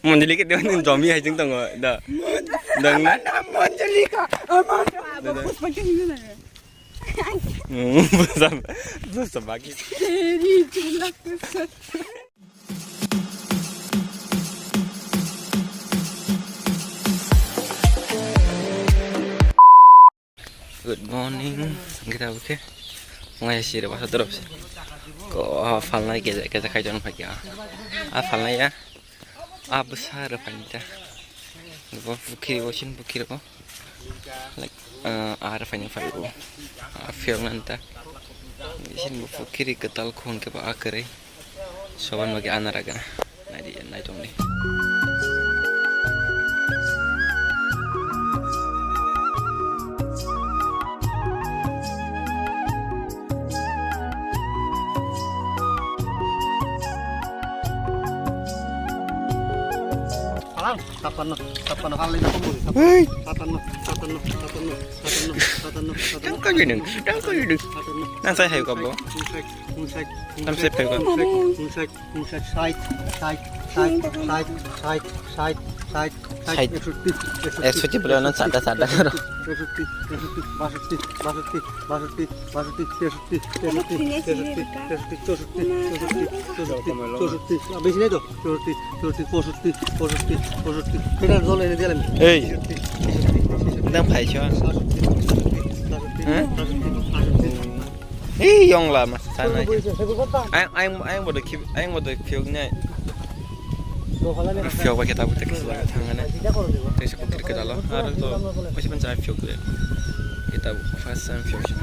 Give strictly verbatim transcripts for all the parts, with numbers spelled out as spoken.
Manjali ke dia ni zombie hai jeng tongo da. Dang na? Manjali ka. Ama. Da, da. Puspa ke ni na. Hmm, puspa, puspa bagi. Teri chelak puspa. Good morning. Kita oke. Ngai sih, bahasa terus. Ko, ah, falnai ke, ke kai jon pakai. Ah, falnai ya. Ah, besar apa ni ta? Bo pukiri, bo sin pukiri ko. Like, ah, ar fani fai ko. Ah, fiang nan ta. Sin bo pukiri ketal khun ke ba akere. Soban bagi anara gana. Nai di, nai tong di. Salam, sapan no, sapan no, halai na pun. Hei. Sapan no, sapan no, sapan no, sapan no, sapan no, sapan no. Tang kau jidung, tang kau jidung. Sapan no. Nang sai hai ko bo. Unsek, unsek, unsek. Tam sai hai ko. Unsek, unsek. Side, side, side, side, side, side, side, side. Side. Eksotti, eksotti, eksotti bole na eksotti, sada, sada karo. Eksotti, eksotti, basotti, basotti, basotti, basotti, eksotti, eksotti, eksotti, eksotti, chousotti, chousotti, chousotti, chousotti. Ah, besi nai to. Chousotti, chousotti, posotti, posotti, posotti. Peta jol ene dialam. Ei. Eksotti, eksotti, eksotti. Nang phai cho? Basotti, basotti, basotti, basotti, basotti. Ei, yong lama sana. Ang, ang, ang bodo ki, ang bodo phiyok nai. Phiyok ba kita buta kisi lama thang na. Tei sa pukir kita lo. Aro to, pasi pan sa phiyok le. Kita first time phiyok sini.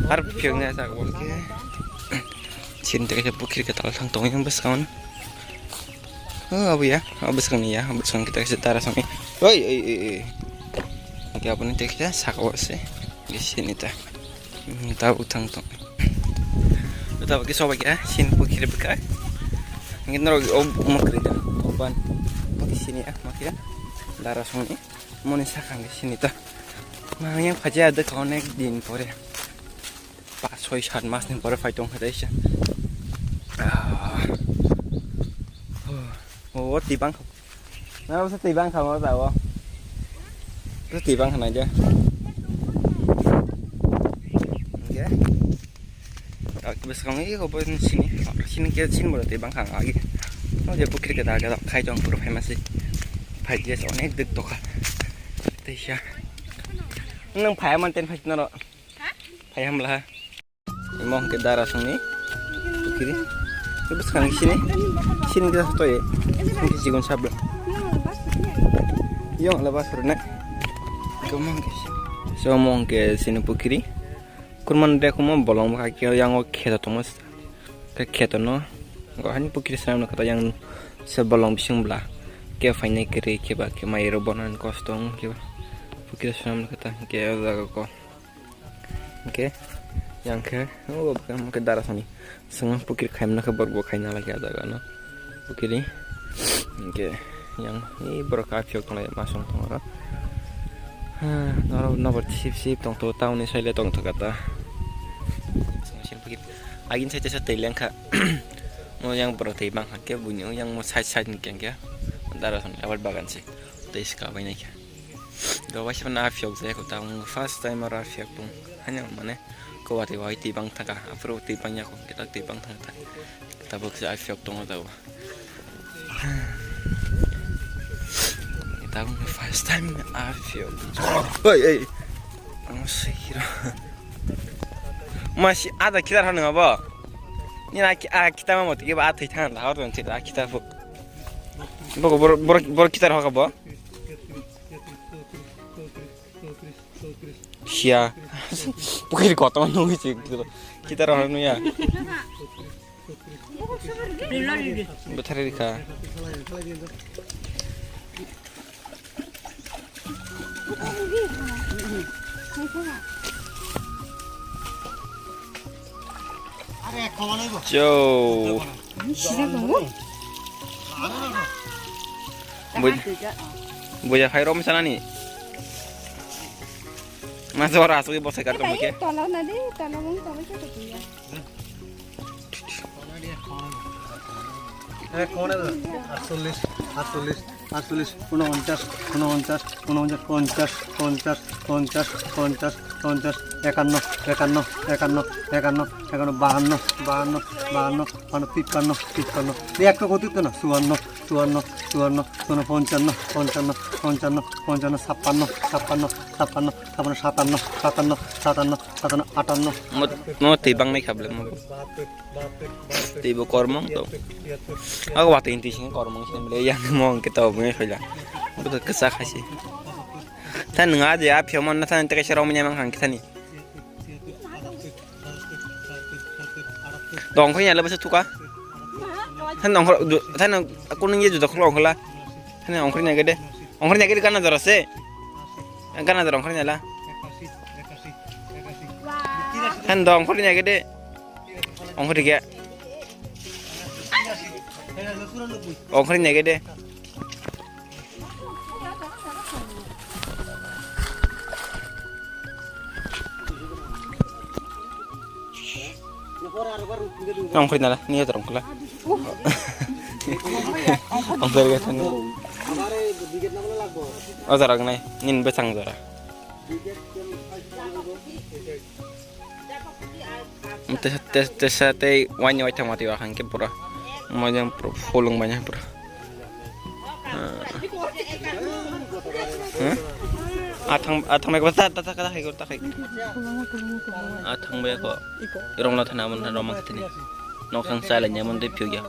Aro phiyok nai sa ko ke. Sini tei sa pukir kita lo thang tong yang bas kawan. Oh, abu ya, abu sekang ni ya, abu sekang kita kasi tara sami. Oi, oi, oi, oi. Oke, apa ni teh kita saka wasi. Di sini ta. Hmm, tahu tang tong. Tahu kita sobat ya, sini pukir beka. Mungkin noro om kerja, oban. Di sini ya, mak ya. Tara sami. Moni sakang di sini ta. Nah, yang paja ada konek din pore. Pas soi sat mas ni pore phai tong kha dai se. Ah. Oh, oh, tibang. Na, bwsa tibang kha mo ta o. Bwsa tibang kha nai de. Oke. Tak bwskang i ko bo sini. Sini ke sini bo tibang kha agi. O je pukri ke da ga khai tong puro phai masi. Phai je onek dik tokha. Teisa. Nang phai man ten phai noro. Phai hamla ha. Imo hwnkhe dara songni pukiri. Bwskang sini. Sini kisa toye. Hwnkhe chikon sabla. Yong ala basur na. Imo hwnkhe. So imo hwnkhe sini pukiri. Kurman de kumo bolong bwkha khe yang o kheto tongma. Khe kheto no. Go hani pukiri swnam no kata yang se bolong bising bla. Khe phainai kwrwi khe ba khe mai rok bonan kosto wng khe ba. Pukiri swnam no kata khe o jaga ko. Hingke, yang khe, o, hingke dara sani. Swngo pukiri khaimano khe borok bo khaina lagi ah jaga no. Pukiri. Hingke, yang, e, borok kha phiyok tonglai ma song tongo oro. Ha, norok nobar sip sip tong to, town ni side le tong to kata. Agin side sa twi lengkha. Mo yang borok twi bangkha khe buini o yang mo side side ni khe hingke. Dara sani rabar bagan se. Tei se kabai nai khe. Do waisa phano ah phiyok jaya kho, tabuk first time oro ah phiyok tong. Haino mane, kowa tei wahai twi bang thangkha, aphuru twi bang yakho, kitak twi bang thangkha. Tabuk se ah phiyok tongo tabuk. Tabuk first time ah phiyok. Oi, oi. Ang sikiro. Masi ada kitar hanu abo. Ni na ki-, ah, kita ma mot ki ba ah thai thang da hor thai da kita bu. Bo, bo, bo, bo kitar hoka bo. Sia. Pukiri kotor nungui sih gitu. Kita rohanu ya. Betari rika. Yo. Buya khai rom sana ni. Mas ora asuk bosai kar tong ke. Tola na di, tola mong tola ke tu ya. এক, কমানে দাও। আটচল্লিশ, আটচল্লিশ, আটচল্লিশ, ঊনপঞ্চাশ, ঊনপঞ্চাশ, ঊনপঞ্চাশ, পঞ্চাশ, পঞ্চাশ, পঞ্চাশ, পঞ্চাশ, একান্ন, একান্ন, একান্ন, একান্ন, একান্ন, বাহান্ন, বাহান্ন, বাহান্ন, বাহান্ন, তিপ্পান্ন, তিপ্পান্ন। এই একটা কত দিত না? চুয়ান্ন, চুয়ান্ন, চুয়ান্ন, চুয়ান্ন, পঞ্চান্ন, পঞ্চান্ন, পঞ্চান্ন, পঞ্চান্ন, ছাপ্পান্ন, ছাপ্পান্ন, ছাপ্পান্ন, ছাপ্পান্ন, সাতান্ন, সাতান্ন, সাতান্ন, সাতান্ন, আটান্ন। Mo, mo twi bang nai kha bwle mo. Twi bo kormong to. Ako watwi twi sing kormong sini bwle yang mo ang kita obwe khoila. Bo to kesa khasi. Tha nunga je a phiyamon na tha teka sero manya mang khang kitani. Dongkhorni ala bwsa thuka. Than dongkhor, than kunung ye juda kholo ongkhola. Than ongkhorni agede. Ongkhorni agede gana jora se. Gana jora ongkhorni ala. Than dongkhorni agede. Ongkhorni ge. Ongkhorni agede. Ongkhorni nala, ni joto ongkhola. Ongkhorni ge thani. O jora gnai, nin bwsang jora. Tesa, tesa, tesa tei waini waithang watwi wakhang khe pura. Mojang pura folong manya pura. Ah. Huh? Athang, athang bai ta, ta, ta, ta, hai, ta, hai. Athang bai ko. Rong la thana mon, rong ma thani. Nokhang sa la nyamon de phiu ya.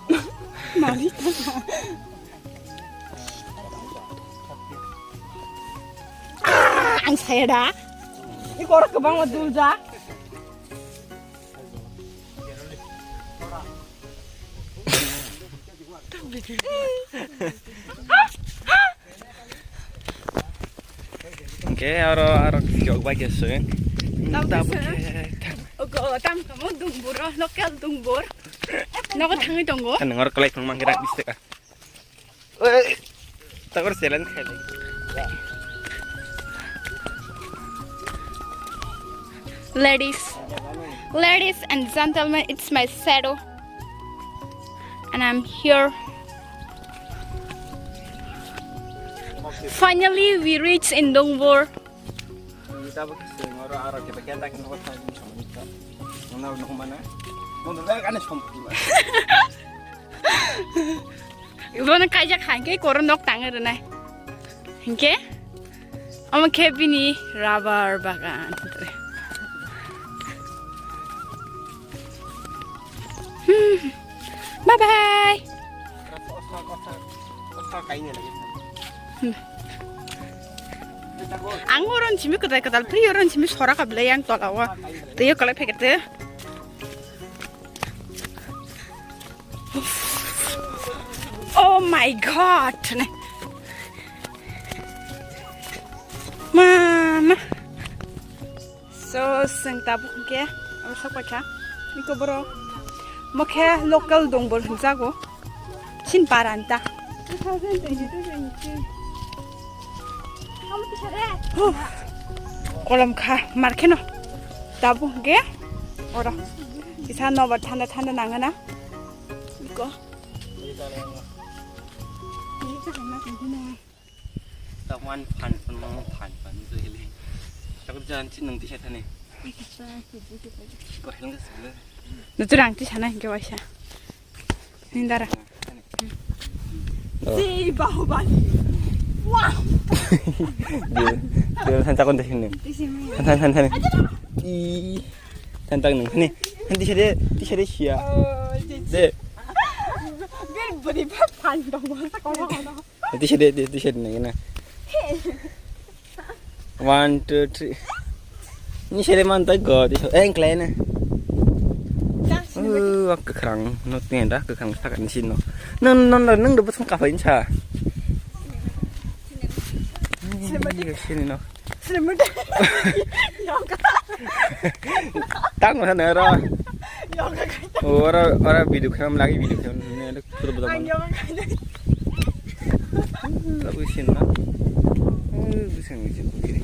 Ah, ang saya da. Ini korok kebang ma dul ja. Oke, aro, aro jog bai ke sui. Tam Tam ke ke. Ogo, tam kamu dumbur, oh, lokal dumbur. Nogo thangi tonggo. Kan ngor kelai phang mangkira bistek ah. Oi. Takor challenge khai lai. Ladies, ladies and gentlemen, it's my shadow, and I'm here. Finally, we reach in Dongbor. Tabuk sing oro aro kita kita kita kita. Nang nang mana? Nang nang kan sompok. Ibono kaijak hai khe koro nok tang rwnai. Hinkhe omo khe bini rubber bagan. Hmm. Bye bye. Hmm. Ang oron simi kwtal kwtal pri oron simi sora kablai yang tola o. Tei kwlai phekete. Oh my God! Mama. So, seng tabuk ke, abo sak pacha. Iko boro. Mokhe local dongbor hinjago. Sin paranta. Huh. Kolom kha, mar kheno. Tabuk ke, oro. Kisa nobar thanda thanda nangana. Iko. Taman phan phan mang phan phan tu hele. Takut jangan cin nanti saya tanya. Kau helm ke sebelah. Nutu rang ti sana hingke waisa. Nindara. Oh. Si Bahubali. Wah. Dia, dia than takon deh ini. Di sini. Than than than. Ih. Than tak nang. Nih. Nanti saya, nanti saya sia. Oh, jadi. Deh. Biar beri phan dong masa kono kono. Tisa de, tisa de nang na. One, two, three. Ni sere man tai go, tisa. Eh, klai na. Uh, wak kwkhwrang, no tenda kwkhwrang saka ni sino. Nang, nang, nang, nang do bosong kapai sa. Sini no. Sini muda. Yoga. Tang mana ro. Yoga. Ora, ora video kham lagi video kham. Pura budak mana? Lagu isin na. Eh, bisa ngisin kiri.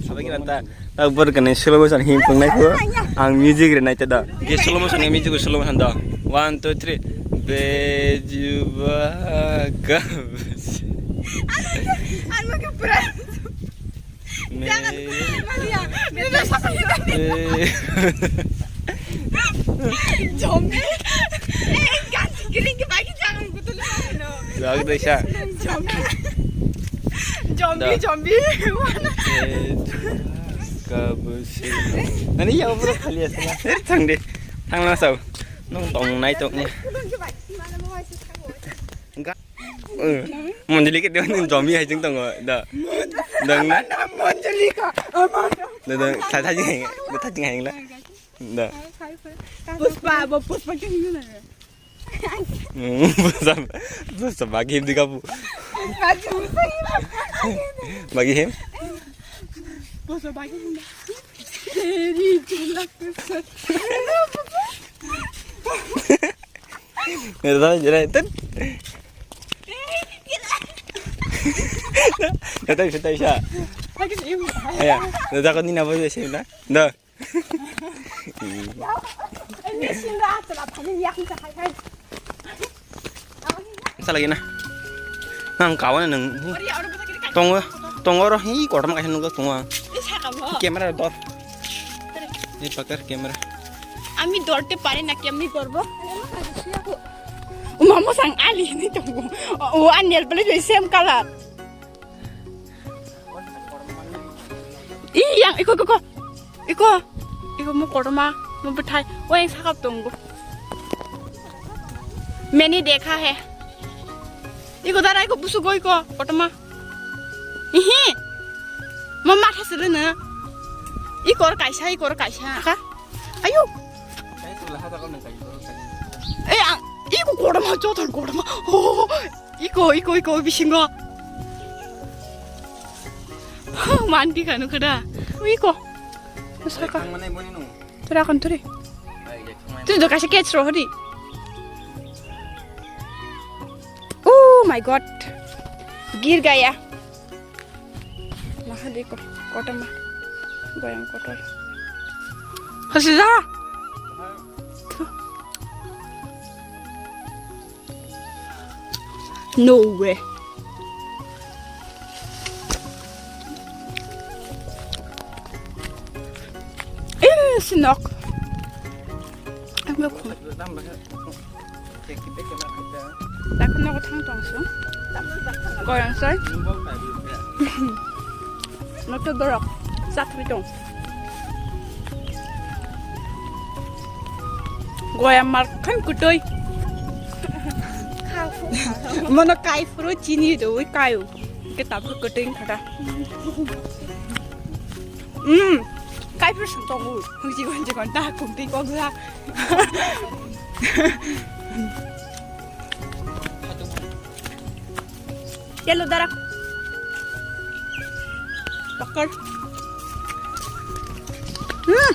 Sabai kira ta, ta ber kene slow motion him pung nai ko. Ang music re nai ta da. Ye slow motion, music slow motion da. One, two, three. Bejuba kabusi. Ano ke pura. Me. Jangan. Maria, ini dah sampai tadi. Eh. Zombie. Eh, ganti kering ke bagi jangan betul. Lagi desa. Zombie. Zombie, zombie. Mana? Eh, kabusi. Nani ya, bro, kali ya, sana. Eh, thang deh. Thang langsung. Nung tong nai tong ni. Enggak. Eh, Monjolika dia ni zombie hai jeng tong da. Dang na. Monjolika. Da da, sa sa jeng hai. Da sa jeng hai la. Da. Puspa, bo Puspa ke ni na. Hmm, Puspa, Puspa bagi di kapu. Bagi him. Puspa bagi him. Teri chelak. Ngerti jerai ten. Ngerti bisa bisa. Ayo, ngerti aku ni nabo sih na. Dah. Ini sih nggak telat, ini yang sehari. Masa lagi na? Nang kawan nang. Tongo, tongo ro hi kotor ma kaisa nunggu tongo. Ini saka bo. Camera dor. Ini pakai kamera. Ami dorte pare na kemni dorbo. Uma mo sang ali ni tongo. O an nail polish same color. Ih, yang iko, iko, iko. Iko. Iko mo kotorma, mo bwthai. O yang sakap tongo. Meni dekha he. Iko dara iko busu go iko kotorma. Ihi. Mo matha sele na. Iko kaisa, iko kaisa. Ka? Ayo. Eh, ang, iko kotorma, joton kotorma. Oh. Iko, iko, iko, bisingo. Manti kanu kada. Iko. Saka. Turi akan turi. Turi do kaisa catch ro hori. Oh my God. Gir gaya. Maha deko, kotorma. Goyang kotor. Hasi da. No way. Eh, sinok. Ang gak kuat. Takut nogo thang tong su. Goyang sai. Noto dorok. Satri tong. Goyang mar khan kutoi. Mono kai furu chini do wi kayu. Kitab kutoi khada. Hmm. Kai furu santong u. Huji gon ji gon ta kumpi kogla. Yellow dara. Bakar. Hmm.